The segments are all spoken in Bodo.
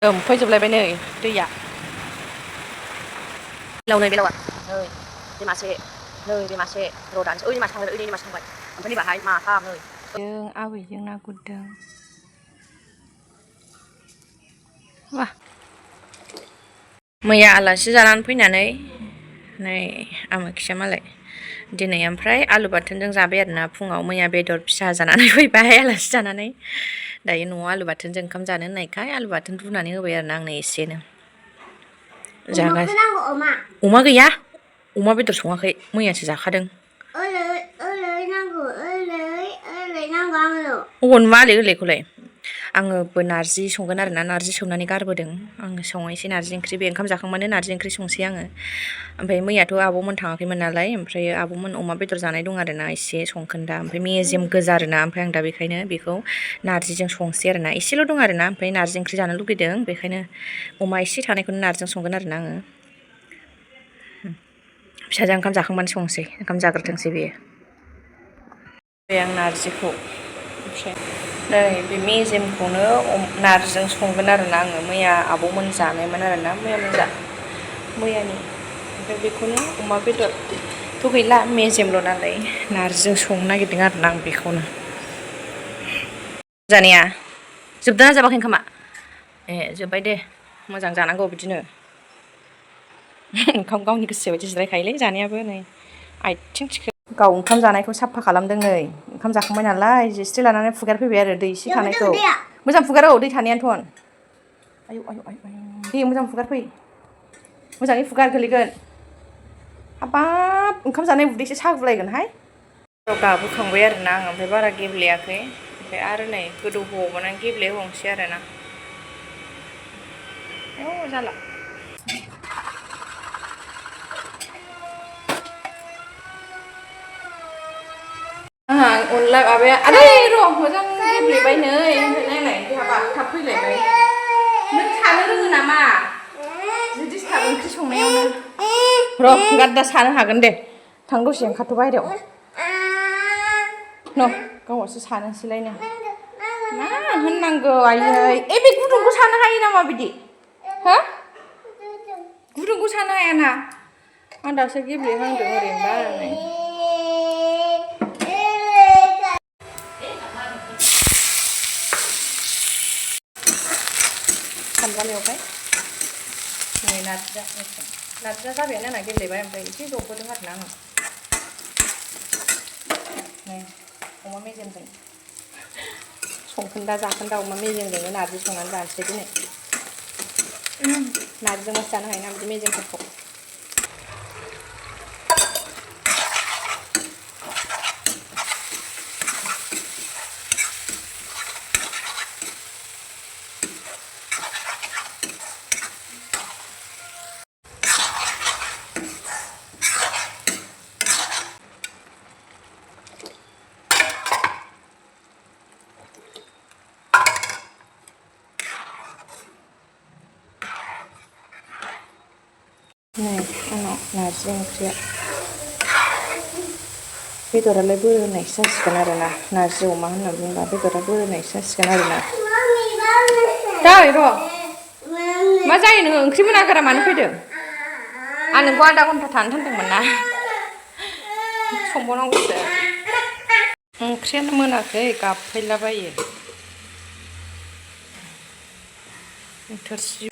फैजोबलायबाय नै दैया बेलाव नै बेलावा नै बे मासे नै बे मासे र' दानोसै ओइ मासे थांबाय ओइ मासे थांबाय ओमफ्राय नैबाहाय माथाम नै जों आबैजों ना गुरदों वा मैया आलासि जानानै फैनानै नै आमोखिया मालाय दिनै ओमफ्राय आलु बाथोनजों जाबाय आरोना फुङाव मैया बेदर फिसा जानानै फैबाय आलासि जानानै दायो न'आव आलु बाथोनजों ओंखाम जानो होननायखाय आलु बाथोन रुनानै होबाय आरोना आंनो एसेनो अमा गैया अमा बेदर सङाखै मैयासो जाखादों अबाव नुवा आलै ओरैखौलाय आङो नारजि संगोन आरोना नारजि सोमनानै गारबोदों आङो संनोसै नारजि ओंख्रि बे ओंखाम जाखांबानो नारजि ओंख्रि संसै आङो ओमफ्राय मैयाथ' आब'मोन थाङाखैमोन नालाय ओमफ्राय आब'मोन अमा बेदर जानाय दं आरोना एसे संखोन्दा ओमफ्राय मेजेम गोजा आरोना ओमफ्राय आं दा बेखायनो बेखौ नारजिजों संसै आरोना एसेल' दं आरोना ओमफ्राय नारजि ओंख्रि जानो लुगैदों बेखायनो अमा एसे थानायखौनो नारजिजों संगोन आरोना आङो फिसाजोआ ओंखाम जाखांबानो संसै ओंखाम जाग्रोथोंसै बेयो बे आं नारजिखौ ओमफ्राय नै बे मेजेमखौनो नारजिजों संगोन आरोना आङो मैया आब'मोन जानायमोन आरोना मैयानि ओमफ्राय बेखौनो अमा बेदरथ' गैला मेजेमल' नालाय नारजिजों संनो नागिरदों आरोना आं बेखौनो जानाया जोबदोंना जाबाखै ओंखामा ए जोब्बाय दे मोजां जानांगौ बिदिनो ओंखाम गावनि गोसो बायदि जिरायखायोलै जानायाबो नै आथिं थिखो गाव ओंखाम जानायखौ साफा खालामदों नै ओंखाम जाखांबाय नालाय जिस्रि लानानै फुगारफैबाय आरो दै एसे थानायखौ मोजां फुगार औ दै थानायानोथन आयौ आयौ आयौ दे मोजां फुगारफै मोजाङै फुगार गोलैगोन हाबाब ओंखाम जानाय उदैसो सागुलायगोनहाय गाबोखांबाय आरोना आं ओमफ्राय बारा गेब्लेयाखै ओमफ्राय आरो नै गोदौ होबावनानै गेब्लेहोबावनोसै आरोना जाला आंहा अनला माबाया आदै र' मोजां गेब्लेबाय नै ओमफ्राय नायलाय देहा थाब फैलायबाय नों सानो रोङो नामा बिदि साब ओंख्रि संनायावनो र' गारदा सानो हागोन दे थां दसे ओंखारथ' बाहेरायाव न' गावहासो सानोसैलायनो मा होननांगौ आयै ए बे गुदुंखौ सानो हायो नामा बिदि हो गुदुंखौ सानो हायाना आं दासो गेब्लेहांदों ओरैनोबा नै सामब्राम एवबाय नै नारजिया जाबायानो आंना गेब्लेबाय ओमफ्राय एसे जबहोदों आरोना आङो नै अमा मेजेमजों संखोन्दा जाखोन्दा अमा मेजेमजोंनो नारजि संनानै जानोसै दिनै नारजिजोंबो जानो हायोना बिदि मेजेमफोरखौ नै आंनाव नारजि ओंख्रिया बेदरालाय बोरोनायसो जासिगोन आरोना नारजि अमा होनना बुङोब्ला बेदरा बोरोनायसो जासिगोन आरोना दै र' मा जायो नोङो ओंख्रि मोनागारा मानो फैदों आं नोंखौ आधा घन्टा थानो थिनदोंमोन ना संबावनांगौसो ओंख्रियानो मोनाखै गाबफैलाबायो थोरसि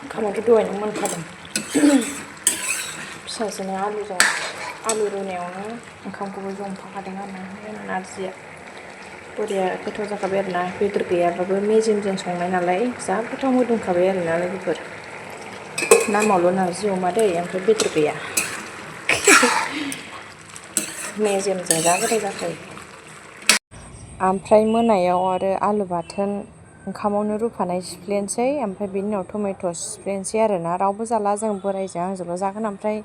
ओंखामाथ' दहायनो मोनखादों फिसाजोनो आलु रुनायावनो ओंखामखौबो जमफाखादों आरोना नारजिया बरिया गोथाव जाखाबाय आरोना बेदर गैयाबाबो मेजेमजों संनाय नालाय जा गोथाव मोदोमखाबाय आरोना लोगोफोर नामावल' नारजि अमा दै ओमफ्राय बेदर गैया मेजेमजों जा गोथाव जाखायो ओमफ्राय मोनायाव आरो आलु बाथोन ओंखामावनो रुफानाय सिफ्लेनोसै ओमफ्राय बेनि उनाव टमेट' सिफ्लेनोसै आरोना रावबो जाला जों बोरायजों आंजोंल' जागोन ओमफ्राय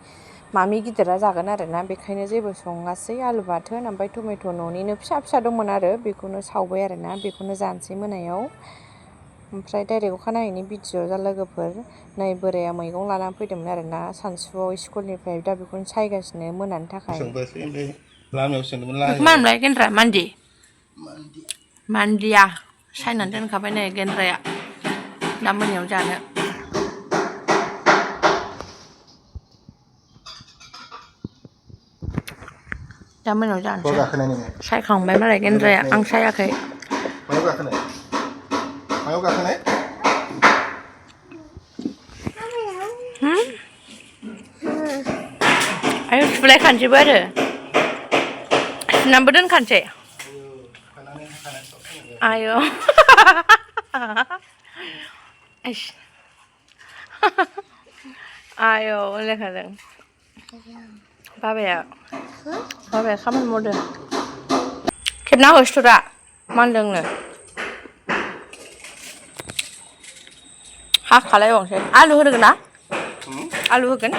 मामि गिदिरा जागोन आरोना बेखायनो जेबो सङासै आलु बाथोन ओमफ्राय टमेट' न'निनो फिसा फिसा दंमोन आरो बेखौनो सावबाय आरोना बेखौनो जानोसै मोनायाव ओमफ्राय डाइरेक्ट अखानायैनि भिडिअ' लोगोफोर नै बोराया मैगं लानानै फैदोंमोन आरोना सानसुआव स्कुलनिफ्राय दा बेखौनो सायगासिनो मोनानि थाखाय मानलाय गेन्द्रा मान्दिया सायनानै दोनखाबाय नै गेन्द्राया दा मोनायाव जानो दा मोनायाव जानोसै सायखांबाय मालाय गेन्द्राया आं सायाखै मायाव गाखोनाय आयौ सुलायखानोसैबो आरो सुनानैबो दोनखानोसै आयौ आयौ होनलायखादों बाबाया खामानि मावदों खेबना हो सिथरा मानदोंनो हाखालायबावनोसै आलु होगोन ना आलु होगोन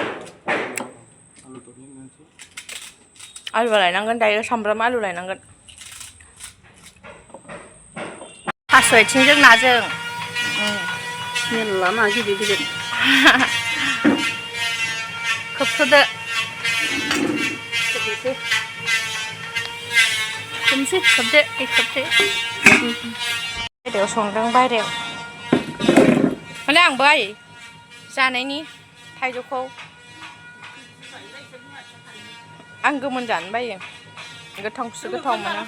आलु लायनांगोन दायो सामब्राम आलु लायनांगोन थास' आथिंजों नाजों मेरला ना गिदिर गिदिर खोबथ'दो खोबसै खोबदो खोबदो बायहेरायाव संदों बायहेरायाव माने आंबो आइ जानायनि थाइजौखौ आं गोमोन जानो बायो गोथांखौसो गोथाव मोनो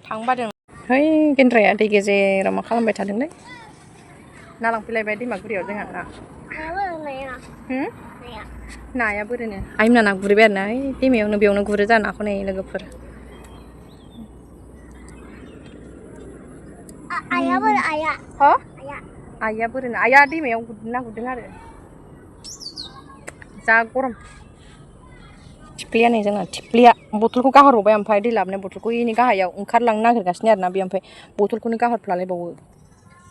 थांबादों है गेन्द्राया दै गेजेराव मा खालामबाय थादोंलै ना लांफैलायबाय दैमा गुरियाव जोंहा ना नाया बोरोनो आइमोना ना गुरैबाय आरोना ओइ दैमायावनो बेयावनो गुरो जा नाखौ नै लोगोफोर आइया बोरो आइया बोरोनो आइया दैमायाव ना गुरदों आरो जा गरम थिफ्लिया नै जोंना थिफ्लिया बथलखौ गाहरबावबाय ओमफ्राय दै लाबोनाय बथलखौ इनि गाहायाव ओंखारलांनो नागिरगासिनो आरोना बे ओमफ्राय बथलखौनो गाहरफ्लालायबावो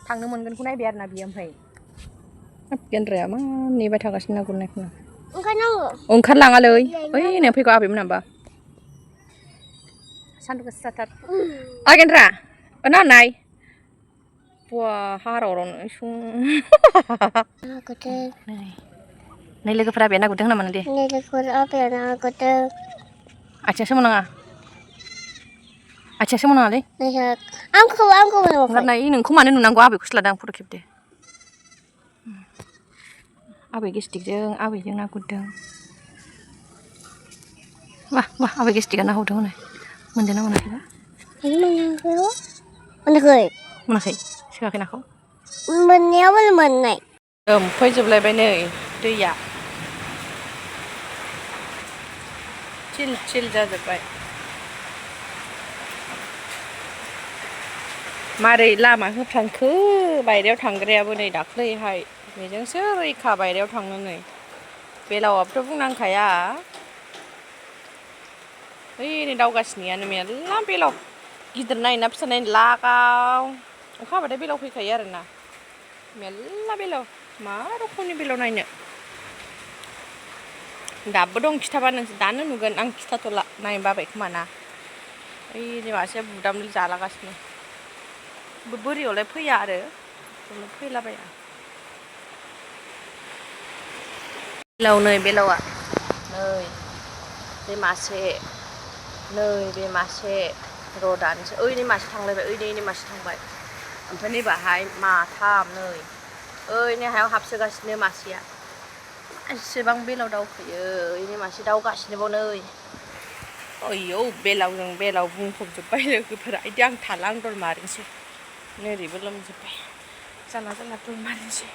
थांनो मोनगोनखौ नायबाय आरोना बियो ओमफ्राय गेन्द्राया मा नेबाय थागासिनो ना गुरनायखौनो ओंखारलाङालै ओइनो फैगौ आबैमोनाबा सान्दुं गोसाथार गेन्द्रा ना नाय बवा हारावरावनो इसुं नै लोगोफोरा आबैया ना गुरदों होनामोन दे आबैया ना गुरदों आथिङा सोमावनाङा लै आंखौ नाय नोंखौ मानो नुनांगौ आबैखौसो लादों आं फट' खेबदो आबै गेस्टिकजों आबैजों ना गुरदों वाह आबै गेस्टिकआ ना हरदों हनै मोनदों ना मोनाखैबा मोनाखै सोआखै नाखौ मोननायाबो मोननाय फैजोबलायबाय नै दैया चिल जाजोब्बाय मारै लामा होफ्रांखो बायहेरायाव थांग्रायाबो नै दाख्लैहाय बेजोंसो रैखा बायहेरायाव थांनो नै बेलावाबोथ' बुंनांखाया ओइ नै दावगासिनोयानो मेरला बेलाव गिदिर नायना फिसा नायनो लागाव अखा हाबाथाय बेलाव फैखायो आरोना मेरला बेलाव मा रोखोमनि बेलाव नायनो दाबो दं खिथाबा नोंसोर दानो नुगोन आं खिथाथ'ला नायनो बाबाय खोमा ना ओइ मासेया बुदामलि जालागासिनो बोरियावलाय फैया आरो फैलाबाया बेलावा नै बे मासे नै बे मासे र' दानोसै ओइनै मासे थांलायबाय ओइनै मासे थांबाय ओमफ्राय नैबाहाय माथाम नै ओइनै हायाव हाबसोगासिनो मासेया एसेबां बेलाव दावखोयो ओइनै मासे दावगासिनोबाव नै ओइयौ बेलावजों बेलाव बुंफबजोब्बाय लोगोफोरा इदि आं थाला आं दल मारिनोसै नोरैबो लोमजोब्बाय जाला दल मारिनोसै